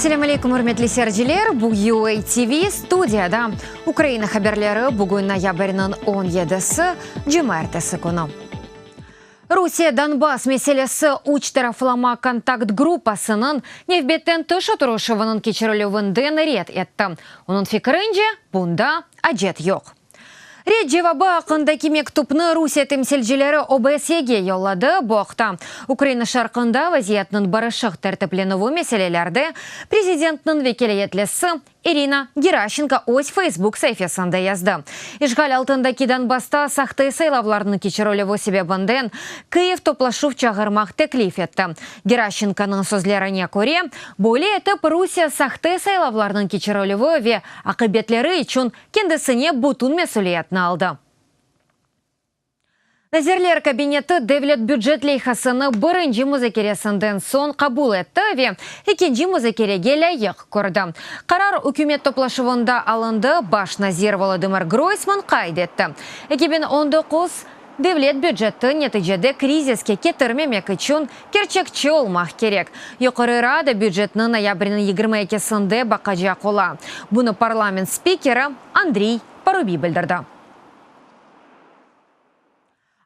Selâm aleykum, ürmetli seyirciler! Bu UA TV studiyada Ukraina haberleri bugün noyabrniñ on yedisi, cumaertesi künü. Rusiye Donbass meselesi üç taraflama kontakt gruppasınıñ nevbetten tış oturışuvınıñ keçirilüvinden red etti. Onıñ fikirince, bunda acet yoq. Red cevabı aqqındaki mektüpni Rusiye temsilcileri OBSYege yolladı. Bu aqta Ukraina şarqında vaziyetniñ barışıq tertiplenüvi meselelerde prezidentniñ vekâletlisi İrina Geraşenko öz Facebook saifesinde yazdı. İşğal altındaki Donbassta sahte saylavlarnıñ keçirilüvi sebebinden Kyiv toplaşuv çağırmaq teklif etti. Geraşenkonıñ sözlerine köre, böyle etip Rusiye sahte saylavlarnıñ keçirilüvi ve aqibetleri içün kendisine bütün mesüliyetni aldı. Nazirler Kabineti devlet bücet leyhasını birinci muzakeresinden soñ qabul etti ve ekinci muzakerege lâyıq kördi. Qarar ükümet toplaşuvında alındı, baş nazir Volodımır Groysman qayd etti. 2019 devlet büceti neticede kriziske ketirmemek içün kerçekçi olmaq kerek. Yuqarı Rada bücetni noyabrniñ 22-sinde baqacaq ola. Bunı parlament spikeri Andriy Parubiy bildirdi.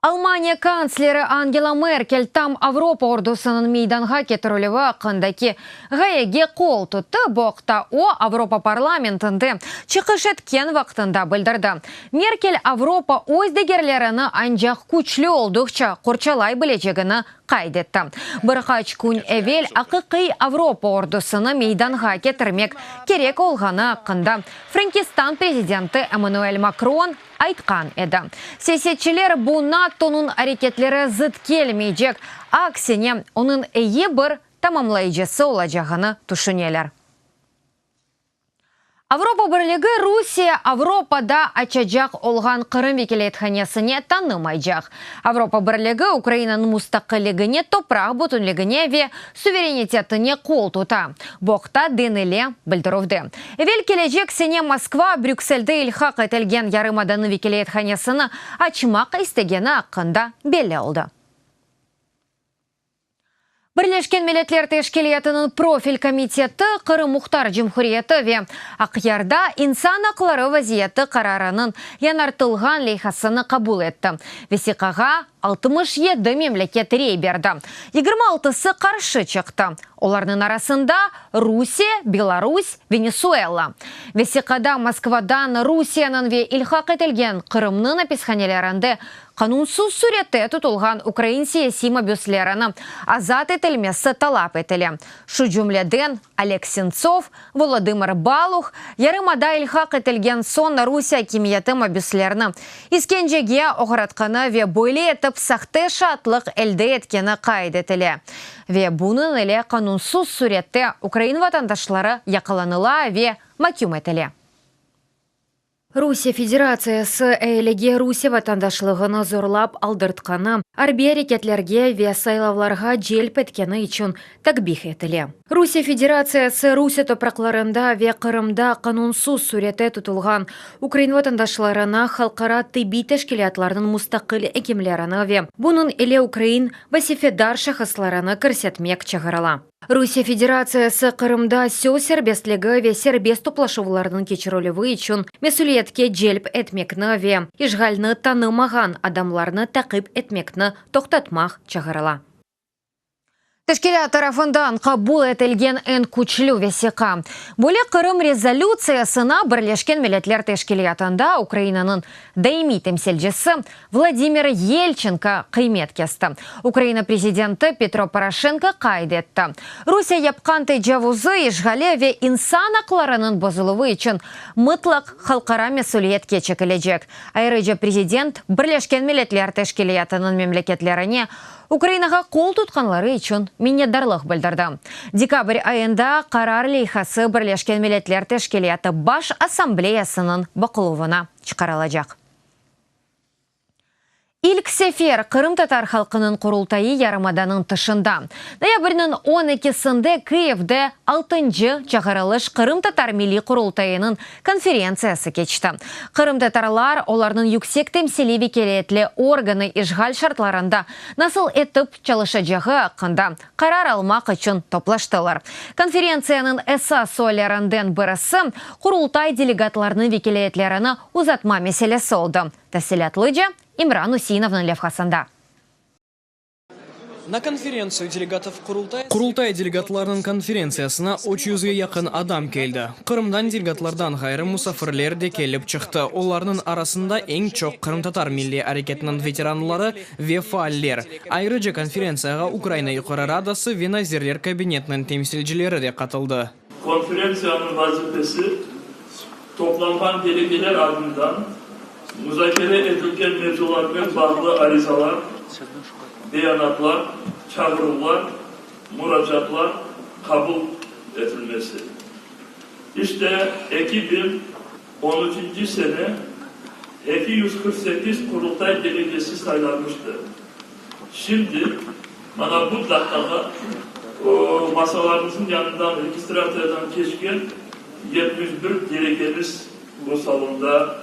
Almaniya kantsleri Angela Merkel tam Avropa ordusınıñ meydanğa ketirilüvi aqqındaki ğayege qol tuttı. Bu aqta o, Avropa parlamentinde çıqış etken vaqtında bildirdi. Merkel, Avropa öz degerlerini ancaq küçlü olduqça qorçalay bilecegini qayd etti. Bir qaç kün evel aqiqiy Avropa ordusını meydanğa ketirmek kerek olğanı aqqında Frenkistan prezidenti Emmanuel Makron aytqan edi. Siyasetçiler bu NATOnıñ areketleri zıt kelmeycek, aksine, onıñ eyi bir tamamlayıcısı olacağını tüşüneler. Avropa Birligi Rusiye Avropada açacaq olğan Qırım vekilâyethanesine tanımaycaq. Avropa Birligi Ukrainanıñ mustaqilligine, topraq bütünligine ve suverenitetine qol tuta. Bu aqta denile bildirüvde. Evel kelecek sene Moskva Brükselde ilhaq etilgen yarımadanıñ vekilâyethanesini açmaq istegeni aqqında belli oldı. Birleşken Milletler Teşkilâtınıñ profil komiteti Qırım Muhtar Cumhuriyeti ve Aqyarda insan aqları vaziyeti qararınıñ yañartılğan leyhasını qabul etti. Vesiqağa 67 memleket rey berdi, 26-sı qarşı çıqtı, olarnıñ arasında Rusiye, Belarus, Venesuela. Vesiqada Moskvadan Rusiyeniñ ve ilhaq etilgen Qırımnıñ apishanelerinde Qanunsız sürette tutulğan ukrain siyasiy mabüslerini azat etilmesi talap etile, şu cümleden Oleg Sentsov, Volodımır Baluh, yarımada ilhaq etilgen soñ Rusiye akimiyeti mabüslerni iskencege oğratqanı ve böyle etip sahte şaatlıq elde etkeni qayd etile ve bunıñ ile qanunsız sürette ukrain vatandaşları yaqalanıla ve maküm etile. Rusiye Federatsiyası ealige Rusiye vatandaşlığını zorlap aldırtqanı, arbiy areketlerge ve saylavlarğa celp etkeni içün takbih etile. Rusiye Federatsiyası Rusiye topraqlarında ve Qırımda qanunsız sürette tutulğan ukrain vatandaşlarına halqara tibbiy teşkilâtlarnıñ mustaqil ekimlerini ve bunıñ ile ukrain vazifedar şahıslarını kirsetmek çağırıla. Rusiye Federatsiyası Qırımda söz serbestligi ve serbest toplaşuvlarnıñ keçirilüvi içün mesüliyetke celp etmekni ve işğalni tanımağan adamlarnı taqip etmekni toqtatmaq çağırıla. Teşkilât tarafından qabul etilgen eñ küçlü vesiqa, böyle Qırım rezolütsiyasına Birleşken Milletler Teşkilâtında Ukrainanıñ daimiy temsilcisi Vladimir Yelçenko qıymet kesti. Ukraina prezidenti Petro Poroşenko qayd etti, Rusiye yapqan tecavuzı, işğali ve insan aqlarınıñ bozuluvı içün mıtlaq halqara mesüliyetke çekilecek. Ayrıca prezident Birleşken Milletler Teşkilâtınıñ memleketlerine Ukrainağa qol tutqanları içün minnetdarlıq bildirdi. Dekabr ayında qarar leyhası Birleşken Milletler Teşkilâtı Baş Assambleyasınıñ baqıluvına çıqarılacaq. İlk sefer Qırımtatar halqınıñ Qurultayı yarımadanıñ tışında, noyabrniñ on ekisinde Kiyevde altıncı çağırılış Qırımtatar Milliy Qurultayınıñ konferentsiyası keçti. Qırımtatarlar, olarnıñ yüksek temsiliy vekâletli organı işğal şartlarında nasıl etip çalışacağı aqqında qarar almaq içün toplaştılar. Konferentsiyanıñ esas suallerinden birisi Qurultay delegatlarınıñ vekâletlerini uzatma meselesi oldı. Tafsilâtlıca İmran Useinovnıñ levhasında. Na konferentsiyu delegatov Qurultaya. Qurultay delegatlarınıñ konferentsiyasına üç yüzge yaqın adam keldi. Qırımdan delegatlardan ğayrı musafirler de kelip çıqtı. Olarnıñ arasında eñ çoq qırımtatar milliy areketiniñ veteranları ve faaller. Ayrıca konferentsiyağa Ukraina Yuqarı Radası ve Nazirler Kabinetiniñ temsilcileri de qatıldı. Konferentsiyanıñ vazifesi, toplanğan delegeler adından muzakere etilgen mevzularnen bağlı arizalar, beyanatlar, çağıruvlar, muracaatlar qabul etilmesi. İşte, 2013-nci sene 248 Qurultay delegesi saylanmıştı. Şimdi, mana bu daqqada o, masalarımıznıñ yanından registratsiyadan keçken 71 delegemiz bu salonda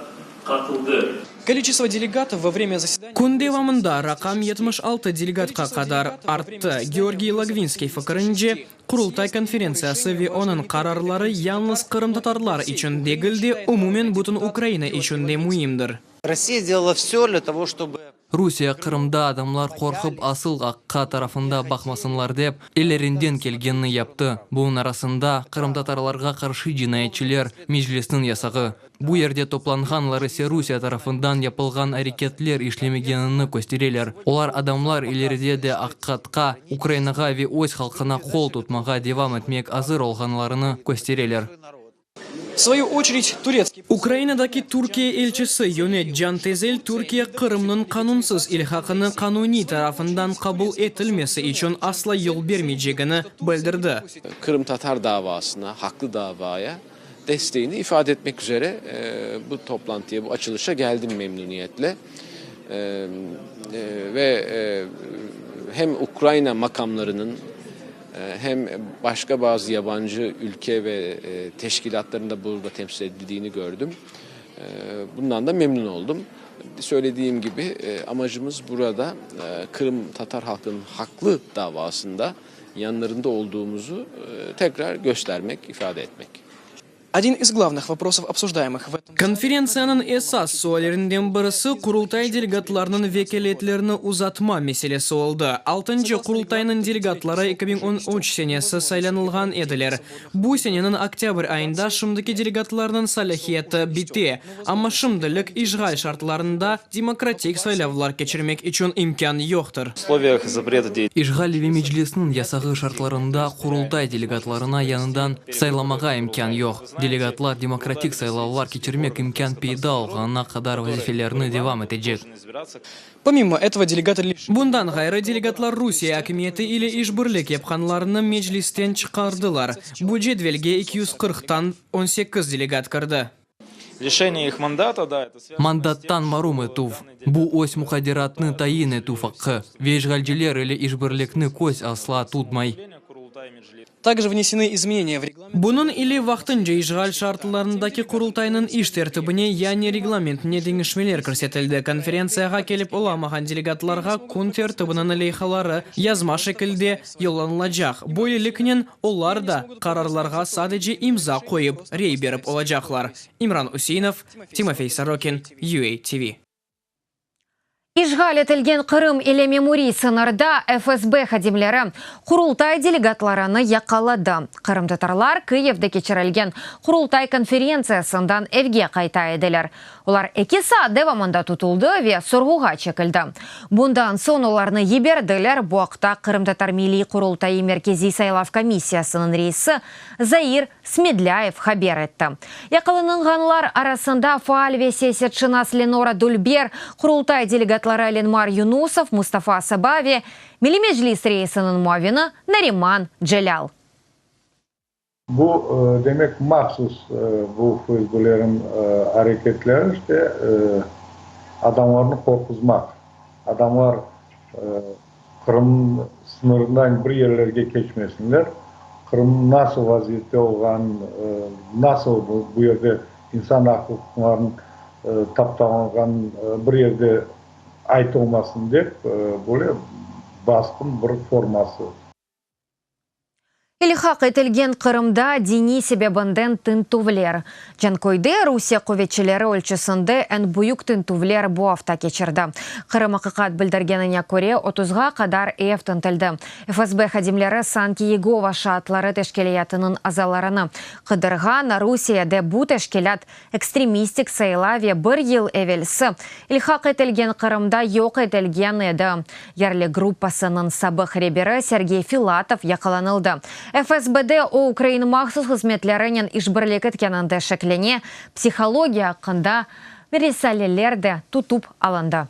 qatıldı. Koliçestvo delegatov vo vremya zasedaniya. Kün devamında raqam 76 delegatqa qadar arttı. Georgiy Logvinskiy fikirince, Qurultay konferentsiyası ve onıñ qararları yalnız qırımtatarlar içün degil de, umumen bütün Ukraina içün de müimdir. Rossiya sdelala vse dlâ togo, çtoby. Rusiye Qırımda adamlar qorqıp asıl aqqa tarafında baqmasınlar dep, ellerinden kelgenini yaptı. Bunıñ arasında, qırımtatarlarğa qarşı cinayetçiler, Meclisniñ yasağı. Bu yerde toplanğanlar ise Rusiye tarafından yapılğan areketler işlemegenini köstereler. Olar adamlar ileride de aqiqatqa, Ukrainağa ve öz halqına qol tutmağa devam etmek azır olğanlarını köstereler. Ukrainadaki Türkiye elçisi Yonet Can Tezel Türkiye Qırımnıñ qanunsız ilhaqını qanuniy tarafından qabul etilmesi içün asla yol bermeycegini bildirdi. Qırımtatar davasına, haqlı davaya desteğini ifade etmek üzere bu toplantıya, bu açılışa geldim memnuniyetle. Ve hem Ukraina makamlarınıñ, Hem başqa bazı yabancı ülke ve teşkilâtlarnıñ da burada temsil edildiğini gördüm. Bundan da memnun oldum. Söylediğim kibi, amacımız burada qırımtatar halqınıñ haqlı davasında yanlarında olduğumuzu tekrar göstermek, ifade etmek. Odin iz glavnıh voprosov, obsujdaemıh v etom. Konferentsiyanıñ esas suallerinden birisi Qurultay delegatlarınıñ vekâletlerini uzatma meselesi oldı. Altıncı Qurultaynıñ delegatları 2013 senesi saylanılğan ediler. Bu seneniñ oktâbr ayında şimdiki delegatlarnıñ salâhiyeti bite. Amma şimdilik işğal şartlarında demokratik saylavlar keçirmek içün imkân yoqtır. İşğal ve Meclisniñ yasağı şartlarında Qurultay delegatlarına yañıdan saylamağa imkân yoq. Delegatlar demokratik saylavlar keçirmek imkân peyda olğanına qadar vazifelerini devam etecek. Bundan ğayrı, delegatlar Rusiye akimiyeti ile işbirlik yapqanlarnı Meclisten çıqardılar. Bu cedvelge 240-tan 18 delegat kirdi. Mandattan marum etüv, bu öz muqadderatnı tayin etüv aqqı ve işğalciler ile işbirlikni köz asla tutmay. Bunıñ ile vaqtınca işğal şartlarındaki Qurultaynıñ iş tertibine, yani reglamentine deñişmeler kirsetildi. Konferentsiyağa kelip olamağan delegatlarğa kün tertibiniñ leyhaları yazma şekilde yollanılacaq. Böyleliknen, olar da qararlarğa sadece imza qoyıp, rey berip olacaqlar. İmran Useinov, Timofey Sorokin, UA TV. İşğal etilgen Qırım ile memuriy sıñırda FSB hadimleri Qurultay delegatlarını yaqaladı. Qırımtatarlar Kıyivde keçirilgen Qurultay konferentsiyasından evge qayta ediler. Olar eki saat devamında tutuldı ve sorğuğa çekildi. Bundan soñ olarnı yiberdiler, bu aqta Qırımtatar Milliy Qurultayı Merkeziy saylav komissiyasınıñ reisi Zair Smedlâyev haber etti. Yaqalanğanlar arasında faal ve siyasetşınas Lenora Dülber, Qurultay delegatları Lenmar Yunusov, Mustafa Asaba ve Milliy Meclis reisiniñ muavini Nariman Celâl. Bu, demek, mahsus bu FSBlerin areketleri, işte, adamlarnı qorquzmaq. Adamlar Qırım sıñırından bir yerlerge keçmesinler, Qırım nasıl vaziyette olğanın, nasıl bu yerde insan aq-uquqlarınıñ taptalanğanın bir yerde aytılmasın dep, böyle basqın bir forması. İlhaq etilgen Qırımda diniy sebebinden tintüvler. Canköyde Rusiye quvetçileri ölçüsinde eñ büyük tintüvler bu afta keçirdi. Qırım. Aqiqat bildirgenine köre, otuzğa qadar ev tintildi. FSB hadimleri sanki Yegova şaatları teşkilâyatınıñ azalarını qıdırğan, Rusiyede bu teşkilât ekstremistik sayıla ve bir yıl evelsi ilhaq etilgen Qırımda yoq etilgen edi. Yerli gruppasınıñ sabıq reberi Sergey Filatov yaqalanıldı. FSBde o, ukrain mahsus hızmetlerinen işbirlik etkeninde şeklene, psihologiya aqqında risaleler de tutıp alındı.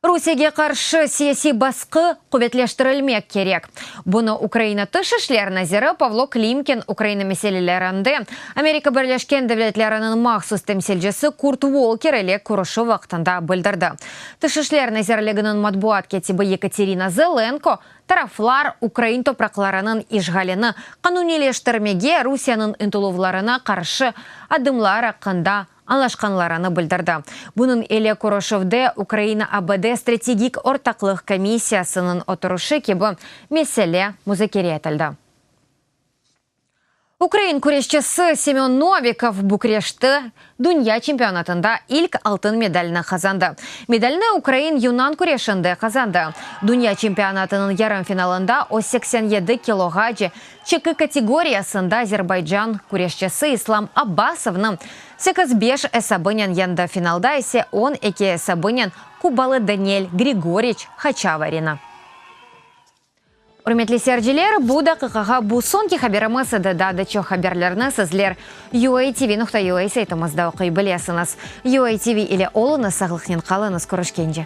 Rusiyege qarşı siyasiy basqı quvetleştirilmek kerek. Bunı Ukraina Tış işler naziri Pavlo Klimkin Ukraina meselelerinde Amerika Birleşken Devletleriniñ mahsus temsilcisi Kurt Volker ile körüşüv vaqtında bildirdi. Tış işler nazirliginiñ matbuat kâtibi Yekaterina Zelenko, taraflar ukrain topraqlarınıñ işğalini qanuniyleştirmege Rusiyeniñ ıntıluvlarına qarşı adımlar aqqında añlaşqanlarını bildirdi. Bunıñ ile körüşüvde Ukraina-ABD strategik ortaqlıq komissiyasınıñ oturışı kibi mesele muzakere etildi. Ukrain küreşçisi Semön Novikov Bükreşte dünya çempionatında ilk altın medalni qazandı. Medalni ukrain-yunan küreşinde qazandı. Dünya çempionatınıñ yarım finalında o 87 kiloğace çeki kategoriyasında Azerbaycan küreşçisi İslam Abbasovnı Sekiz-beş esabınen yeñdi, finalda ise 12 esabınen kubalı Daniel Grigoriç Haçavarini. Ürmetli seyirciler, bu daqiqağa bu soñki haberimiz edi. Daa da çoq haberlerni sizler UATV.UA saytımızda oquy bilesiñiz. UATV ile oluñız, sağlıqnen qalıñız, körüşkence!